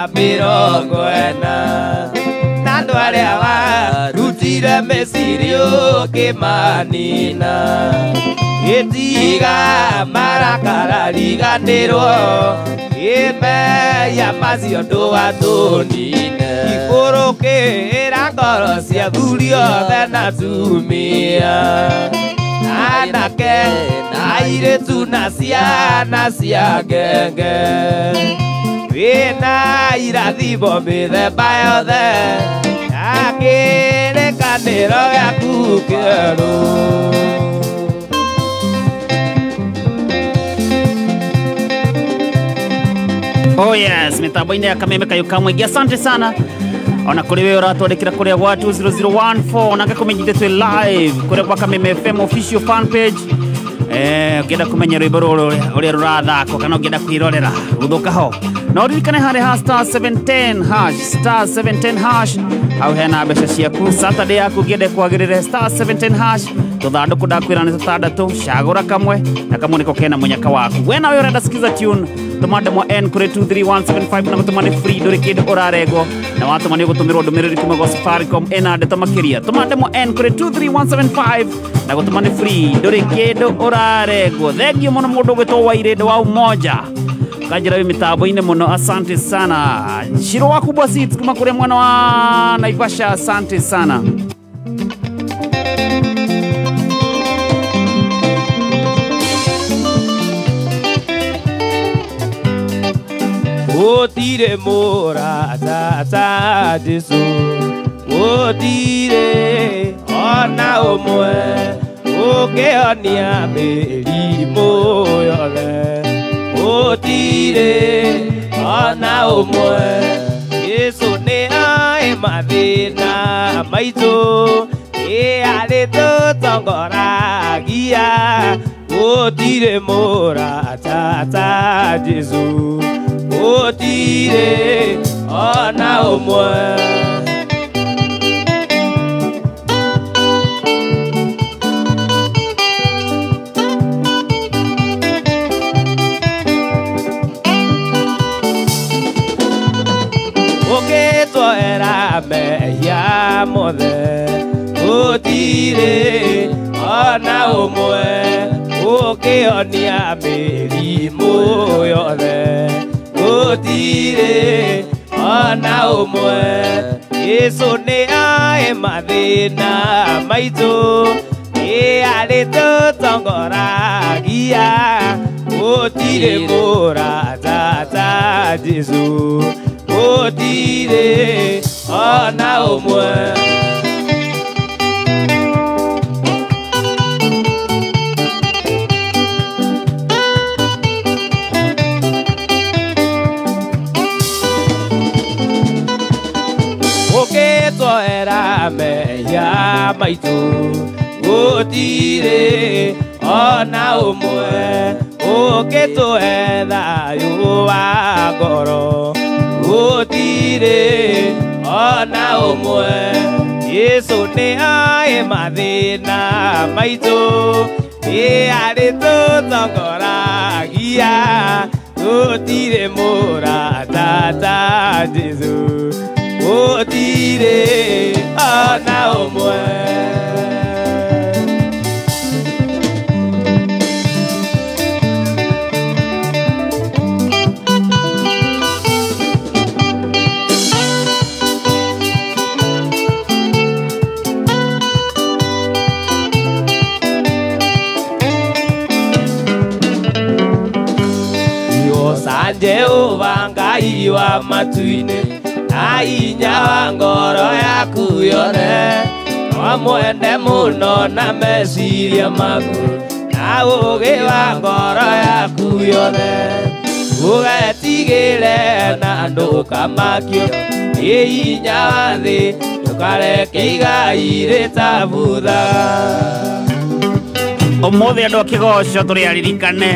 40 na andũ arĩa warutire Misiri ũkĩmanina. Gĩtiga marakara riganĩrwo, kĩmeya macio ndũgatũnine. Ikũrũkĩra ngoro cia athuri othe na atumia, anake na airĩtu na ciana cia ngenge. Wĩna irathimo mĩthemba yothe na kĩrĩkanĩro gĩaku kĩerũ. Oh yes, mitambo-inĩ ya Kameme Kayũ ka Mũingĩ. Asante sana ona kũrĩ we ũratwandĩkĩra kũrĩa gwa 20014, ona ngakũmenyithia twĩ live kũrĩa gwa Kameme FM official fan page. Ũngĩenda kũmenya rwĩmbo rũrũ ũrĩa rũrathakwo kana ũngĩenda kwĩrorera gũthũka ho, no ũririkane harĩ ha star 710 hash, star 710 hash, hau hena mbeca ciaku. Saturday yaku ũngĩenda kwagĩrĩre star 710 hash, tũthandũkũ ndakwĩra nĩ tũtandatũ, cagũra kamwe na kamwe nĩko kena mũnyaka waku. We nawe ũrenda skiza tune, tũma ndemwa N kũrĩ 23175 na gũtũma nĩ free, ndũrĩ kĩndũ ũrarengwo, na watũma nĩ ũgũtũmĩrwo ndũmĩrĩri kuma gwa Safaricom ĩna ndeto makĩria. Tũma ndemwa N kũrĩ 23175 na gũtũma nĩ free, ndũrĩ kĩndũ ũrarengwo. Thengiũ mũno mũndũ ũgwĩtwo Wairĩndũ wa Umoja kanjĩra wĩ mĩtambo-inĩ mũno, asante sana. Shiro wa kubwa seats kuma kũrĩa mwena wa Naivasha, asante sana. Gũtirĩ mũrata ta Jesũ, gũtirĩ ona ũmwe ũngĩhonia mĩrimũ yothe. Gũtirĩ ona ũmwe, Jesũ nĩ oĩ mathĩna maitũ, ĩ arĩtũtongoragia. Gũtirĩ mũrata ta Jesũ, gũtirĩ ona ũmwe. Ũngĩtwoera mehia mothe, gũtirĩ ona ũmwe ũngĩhonia mĩrimũ yothe. Gũtirĩ ona ũmwe, Jesũ nĩ oĩ mathĩna maitũ, ĩ arĩtũtongoragia. Gũtirĩ mũrata ta Jesũ, gũtirĩ ona ũmwe. Ũngĩtwoera mehia maitũ, gũtirĩ ona ũmwe ũngĩtũhe thayũ wa ngoro. Gũtirĩ ona ũmwe, Jesũ nĩ oĩ mathĩna maitũ, ĩ arĩtũtongoragia. Gũtirĩ mũrata ta Jesũ, gũtirĩ ona ũmwe. Jehova Ngai wa matu-inĩ, na hinya wa ngoro yaku yothe, no mwende mũno na meciria maku, na ũũgĩ wa ngoro yaku yothe. Ũgetigĩre na ndũkamakio nĩ hinya wa thĩ, ndũkareke igai rĩtabutha. Ũmũthĩ andũ a kĩgoco tũrĩ aririkane.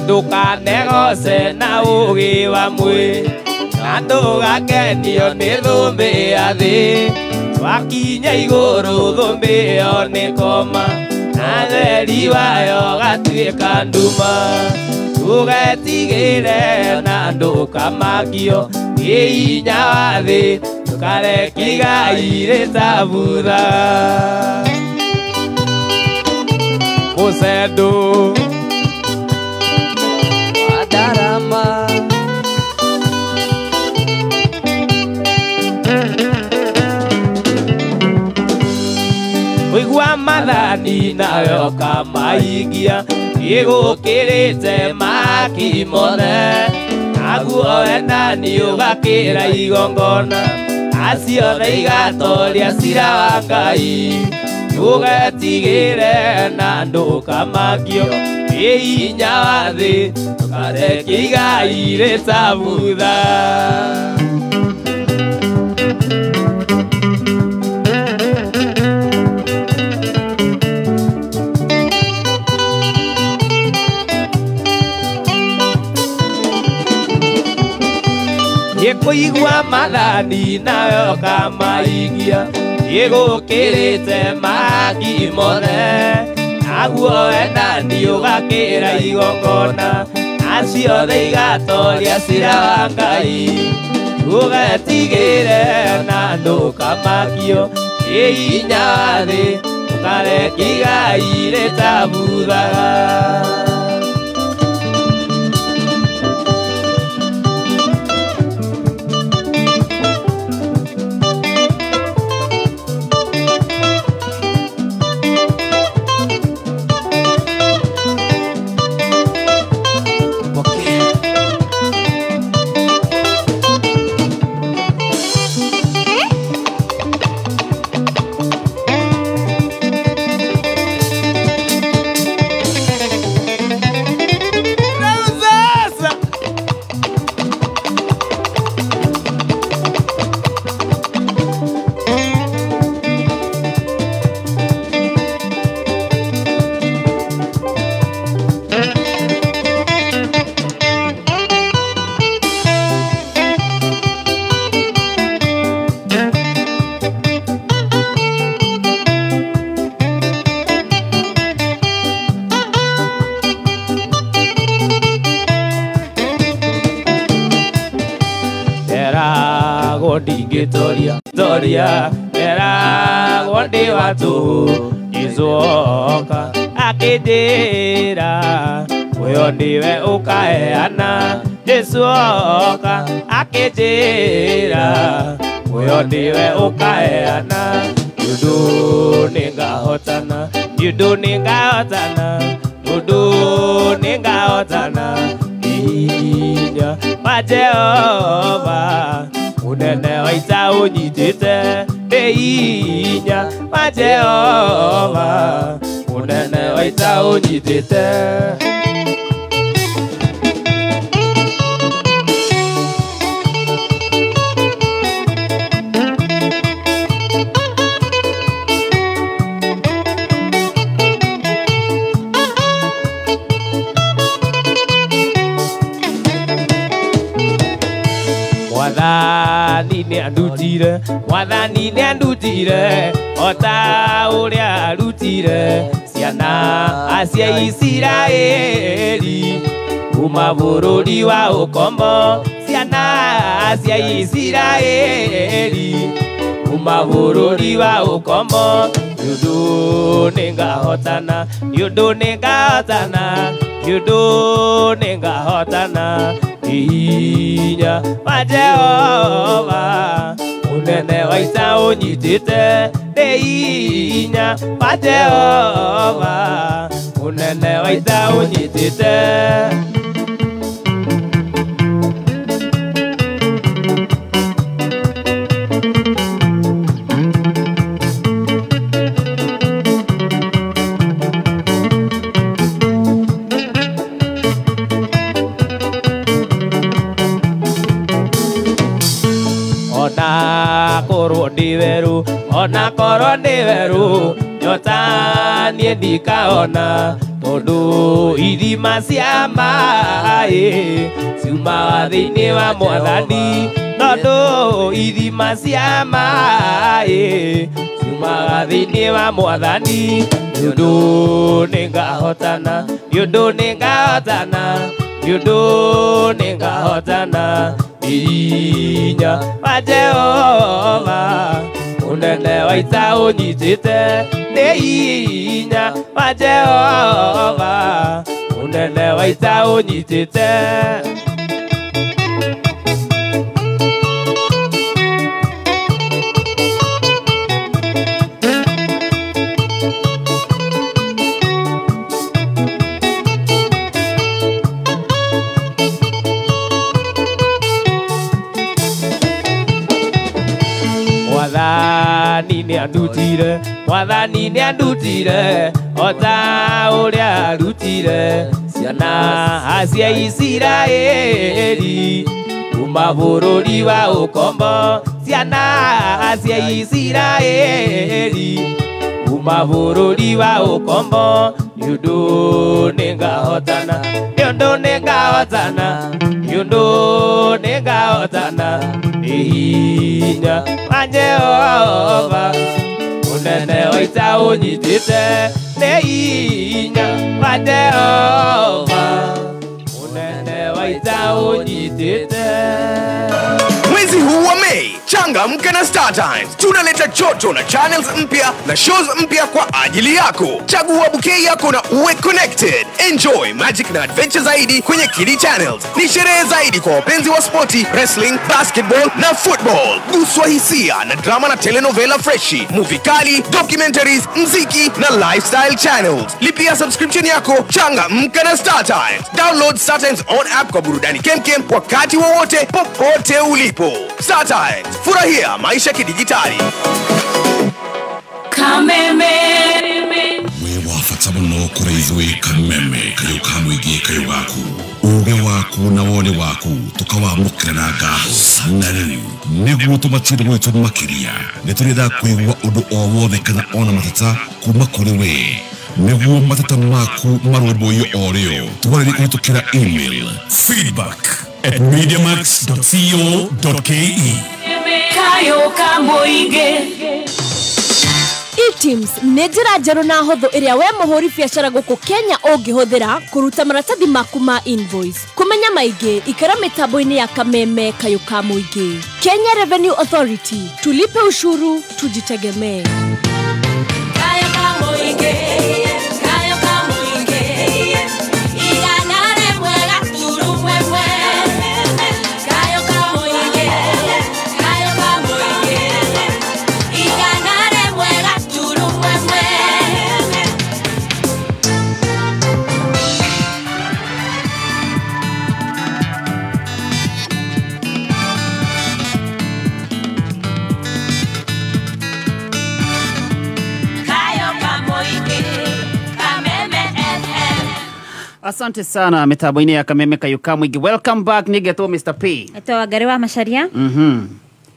Ndũkanegoce na ũũgĩ wa mwĩrĩ, na ndũgakenio nĩ thũmbĩ ya thĩ. Wakinya igũrũ thũmbĩ ĩyo nĩ koma na theri wayo gatuĩka nduma. Ndũgetigĩre na ndũkamakio nĩ hinya wa thĩ, ndũkareke igai rĩtabutha. Mũcendo wa ndarama Kũigua mathani nayo kamaingia ĩgũkĩrĩte maki mothe naguo wendani ũgakĩra igongona aciothe igatoria cira wa Ngai. Ndũgetigĩre na ndũkamakio nĩ hinya wa thĩ, ndũkareke igai rĩtabutha. Kũigua mathani nayo kamaingia ĩgũkĩrĩte maki mothe naguo wendani ũgakĩra igongona aciothe igatoria cira wa Ngai. Ndũgetigĩre na ndũkamakio nĩ hinya wa thĩ, ndũkareke igai rĩtabuthaga. Ndingĩtoria toria eragwo ndĩ wa tũhũ, Jesũ oka akĩnjĩra ũyũ nĩwe ũkaheana. Jesũ oka akĩnjĩra ũyũ nĩwe ũkaheana. Nĩ ũndũ nĩngahotana, nĩ ũndũ nĩngahotana, nĩ ũndũ nĩngahotana hinya wa Jehova mũnene wa ita ũnyitĩte nĩ hinya wa Jehova mũnene wa ita ũnyitĩte. Mwathani nĩandutire, Mwathani nĩandutire o ta ũrĩa arutire ciana cia Isiraeli kuma bũrũri wa ũkombo, ciana cia Isiraeli kuma bũrũri wa ũkombo. Nĩ ũndũ nĩngahotana, nĩ ũndũ nĩngahotana, nĩ ũndũ nĩngahotana hinya wa Jehova mũnene wa ita ũnyitĩte nĩ hinya wa Jehova mũnene wa ita ũnyitĩte. Ona korwo ndĩ werũ, ona korwo ndĩ werũ, nyota niĩ ndikaona, tondũ ithima cia maĩ ciumaga thĩinĩ wa Mwathani. Tondũ ithima cia maĩ ciumaga thĩinĩ wa mwathani. Nĩ ũndũ nĩngahotana, nĩ ũndũ nĩngahotana, nĩ ũndũ nĩngahotana. Hinya wa Jehova mũnene wa ita ũnyitĩte, nĩ hinya wa Jehova mũnene wa ita ũnyitĩte. Mwathani nĩandutire, Mwathani nĩandutire, o ta ũrĩa arutire ciana cia Isiraeli kuma bũrũri wa ũkombo, ciana cia Isiraeli kuma bũrũri wa ũkombo. Nĩ ũndũ nĩngahotana, nĩ ũndũ nĩngahotana, nĩ ũndũ nĩngahotana. Nĩ hinya wa Jehova mũnene wa ita ũnyitĩte, nĩ hinya wa Jehova mũnene wa ita ũnyitĩte. Mwezi huu wa Mei, changamka na Star Times. Tunaleta joto na channels mpya na shows mpya kwa ajili yako. Chagua bouquet yako na uwe connected. Enjoy magic na adventure zaidi kwenye Kidi Channels. Ni sherehe zaidi kwa wapenzi wa sporti, wrestling, basketball na football. Guswa hisia na drama na telenovela freshi, movie kali, documentaries, mziki na lifestyle channels. Lipia subscription yako, changamka na Star Times. Download Star Times on app kwa burudani kemkem wakati wowote popote ulipo. Star Times, furahia maisha kidijitali. Kameme we wa bata mũno kũrĩ ithuĩ Kameme kayũ ka mũingĩ kayũ gaku uge waku na wone waku tũkawamũkĩra na ngatho. Na rĩu nĩguo tũmatire gwitũ makĩria nĩ tũrenda kũigua ũndũ o wothe kana ona mateta kuma kũrĩ we nĩguo mateta maku marũmbũiyo o rĩo twarĩrie kũhĩtũkĩra email feedback@mediamax.co.ke. Kayo ka mũingĩ. eTIMS nĩ njĩra njerũ na hũthũ ĩrĩa we mũhũri biacara gũkũ Kenya ũngĩhũthĩra kũruta maratathi maku ma invoice. Kũmenya maingĩ ikara mĩtambo-inĩ ya Kameme kayũ ka mũingĩ. Kenya Revenue Authority, tulipe ushuru tujitegemee. Kayo ka mũingĩ, kayo ka mũingĩ, igana rĩmwe gaturumo ĩmwe. Kayo ka mũingĩ, kayo ka mũingĩ, igana rĩmwe gaturumo ĩmwe. Kayo ka mũingĩ, Kameme FM. Asante sana mitambo-inĩ ya Kameme kayũ ka mũingĩ. Welcome back nigetwo Mr. P. Etwo Wangari wa Macharia.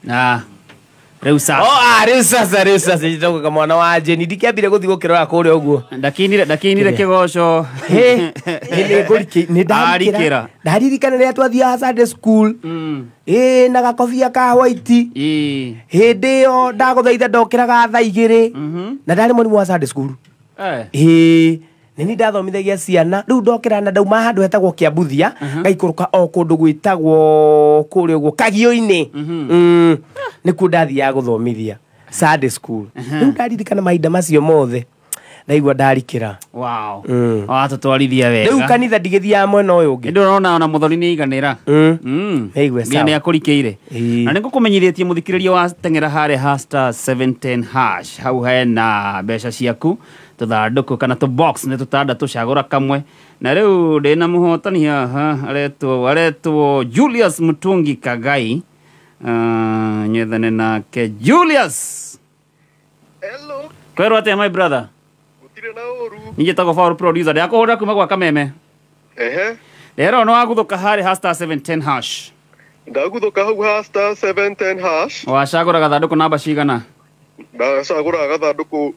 Na rĩu sasa. Oh, rĩu sasa, rĩu sasa njĩtagwo mwana wa Jeni ndikĩambire gũthiĩ gũkĩrora kũrĩa ũguo. Ndakinire kĩgoco. He, nĩ Arikĩra. Ndaririkana rĩrĩa twathiaga Sunday school. Na gakobia ka white. Hĩndĩ ĩyo ndagũthaitha ndokĩraga thaa 2 na ndarĩ mũrimũ wa Sunday school. Nĩ ndathomithagia ciana rĩu ndokĩra na ndauma handũ hetagwo Kĩambuthia ngaikũrũka o kũndũ gwĩtagwo kũrĩa ũguo Kagio-inĩ. Nĩkuo ndathiaga gũthomithia Sunday school. Rĩu ndaririkana mahinda macio mothe ndaigua ndarikĩra. Wow. Watũtwarithia wega. Rĩu kanitha ndigĩthiaga mwena ũyũ ũngĩ. Nĩ ndĩrona ona mũthoni nĩ aiganĩra. Nĩigue sawa. Nĩ akũrikĩire. Na nĩ ngũkũmenyithĩtie mũthikĩrĩria wa teng'era harĩa ha star 710 hash hau hena mbeca ciaku tũthandũkũ kana tũ box nĩ tũtandatũ cagũra kamwe. Na rĩu ndĩna mũhotani haha aretwo Julius Mutungi Kagai. Nyethane nake Julius. Hello. Kwĩrwo atĩa my brother? Gũtirĩ na ũru. Niĩ njĩtagwo Faul producer ndĩrakũhũrĩra kuma gwa Kameme. Ehe. Rero no wagũthũka harĩ ha star 710 hash. Ndagũthũka hau ha star 710 hash. Wacagũra gathandũkũ namba cigana? Ndacagũra gathandũkũ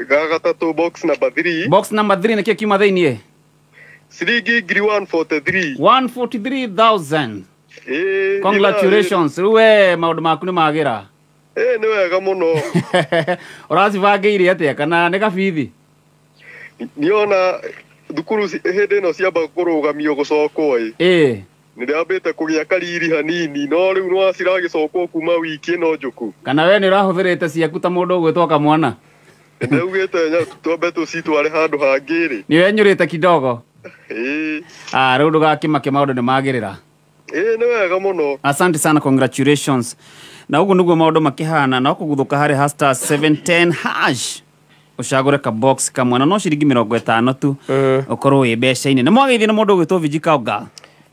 ga gatatũ box number 3. Box number 3 nĩkĩo kiuma thĩiniĩ? Ciringi ngiri 143. 143,000. Ĩĩ. Congratulations. Rĩu we maũndũ maku nĩ magĩra. Ĩĩ, nĩ wega mũno. Ũracibangĩire atĩa kana nĩ gabithi? Niona thukuru hĩndĩ ĩno ciamba kũrũgamio gũcokwo ĩ. Ĩĩ. Nĩndĩrambĩte kũgĩa kariri hanini no rĩu no ciragĩcokwo kuma wiki ĩno njũku. Kana we nĩ ũrahũthĩrĩte ciaku ta mũndũ ũgwĩtwo kamwana? Ndaugĩte twambe tũcitware handũ hangĩ rĩ. Nĩ wenyũrĩte kidogo? Ĩĩ. Ah, rĩu ndũgakĩmake maũndũ nĩ magĩrĩra. Ĩĩ, nĩ wega mũno. Asante sana, congratulations. Na ũguo nĩguo maũndũ makĩhana no kũguthũka harĩ star 710 hash. Ũcagũre ka box kamwe na no ciringi 50 tu ũkorwo wĩ mbeca-inĩ. Nĩ mwageithio nĩ mũndũ ũgwĩtwo Viji Kauga.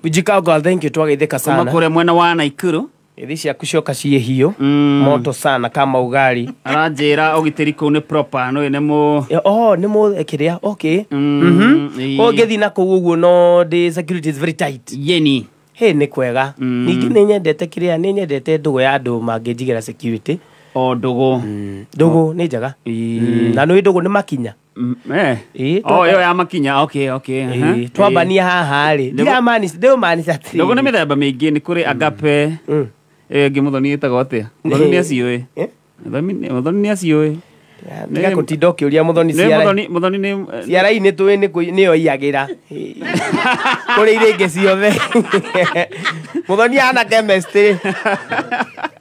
Viji Kauga, thank you, twageithĩka Kuma sana. kũrĩa mwena wa Naikuru. Ithi ciaku cioka ciĩ hiũ moto sana kama ugali. Aranjĩra ũgitĩri kũu nĩ proper, no nĩ mũ Oh, nĩ mũ kĩrĩa, okay. Ũngĩthiĩ na kũu ũguo no the security is very tight. Yeni. Hĩ, nĩ kwega. Ningĩ nĩ nyendete kĩrĩa, nĩ nyendete ndũgũ ya andũ mangĩnjigĩra security. O ndũgũ. Ndũgũ nĩ njega. Na nĩ ndũgũ nĩ makinya. Ĩĩ. Oh, ĩyo ya makinya, okay, okay. Ĩĩ, twambania haha rĩ. Ndĩũmaanisha atĩrĩrĩ. Ndũgũ nĩ mĩthemba mĩingĩ, nĩ kũrĩ agape. Ĩyo ĩngĩ Mũthoni ĩtagwo atĩa? Mũthoni nĩ aciũĩ. Mũthoni nĩ aciũĩ. Tiga kũtinda ũkĩũria Mũthoni ciara. Mũthoni nĩ ciara-inĩ tũĩ nĩyo iyagĩra. Kũrĩ iria ingĩ ciothe. Mũthoni ahana chemistry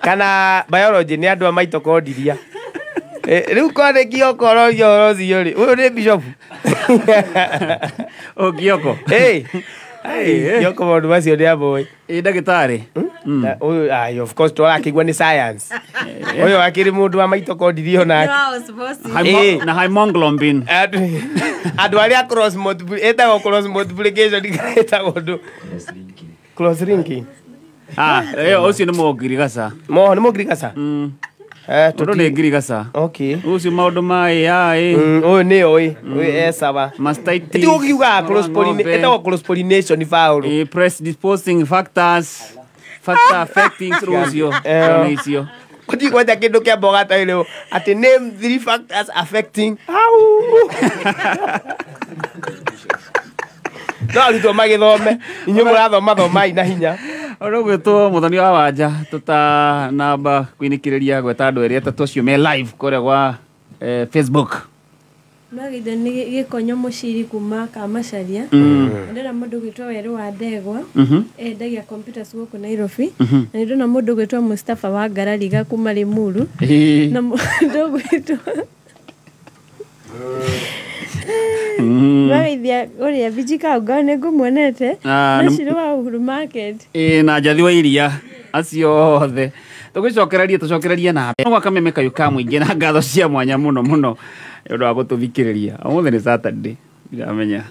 kana biology nĩ andũ a mitochondria. Rĩu korwo nĩ Kioko ũroria ũhoro ũcio rĩ, ũyũ nĩ bishop. O Kioko. Ĩĩ. Kioko maũndũ macio nĩ amoĩ. Ĩ ndagĩtarĩ. Ũyũ, aye, of course tũrakĩigua nĩ science. Ũyũ akĩrĩ mũndũ wa mitochondria onake. Na hemoglobin. Andũ arĩa cross multiplication, ĩtagwo cross multiplication ĩtagwo ũndũ. Cross linking. Ah, ĩyo ũcio nĩ mũngirigaca. Mo nĩ mũngirigaca? Tondũ nĩ ngirigaca. Okay. Ũcio maũndũ ma AI. Ũyũ nĩ oĩ, ũyũ e sawa. Mastitis. Ti ũkiugaga cross pollination, ĩtagwo cross pollination faulu. Predisposing factors, factor affecting rũcio. Nĩ icio. Kũti kwanja kĩndũ kĩa mboga ta ĩrĩ atĩ name 3 factors affecting. Au. No arutwo magĩthome, inyuĩ mũrathoma thomai na hinya. Ũrũgwĩtwo Mũthoni wa Wanja tũtanamba kũinĩkĩrĩria gweta andũ erĩ atatũ acio me live kũrĩa gwa Facebook. Mwagĩithio nĩ Gĩkonyo Mũciri kuma Kamacaria. Ndĩrona mũndũ ũgwĩtwo Werũ wa Ndegwa endagia computers gũkũ Nairobi. Na nĩndĩrona mũndũ ũgwĩtwo Mustafa wa Ngarariga kuma Limuru. Na mũndũ ũgwĩtwo Mwagĩithia ũrĩa Viji Kauga nĩ ngũmuonete na Shiro wa Uhuru Market. Ĩĩ, na Njathi wa Iria acio othe tũgĩcokererie tũcokererie na gwa Kameme kayũ ka mũingĩ na ngatho cia mwanya mũno mũno nĩ ũndũ wa gũtũthikĩrĩria. Ũmũthĩ nĩ Saturday, ndiramenya.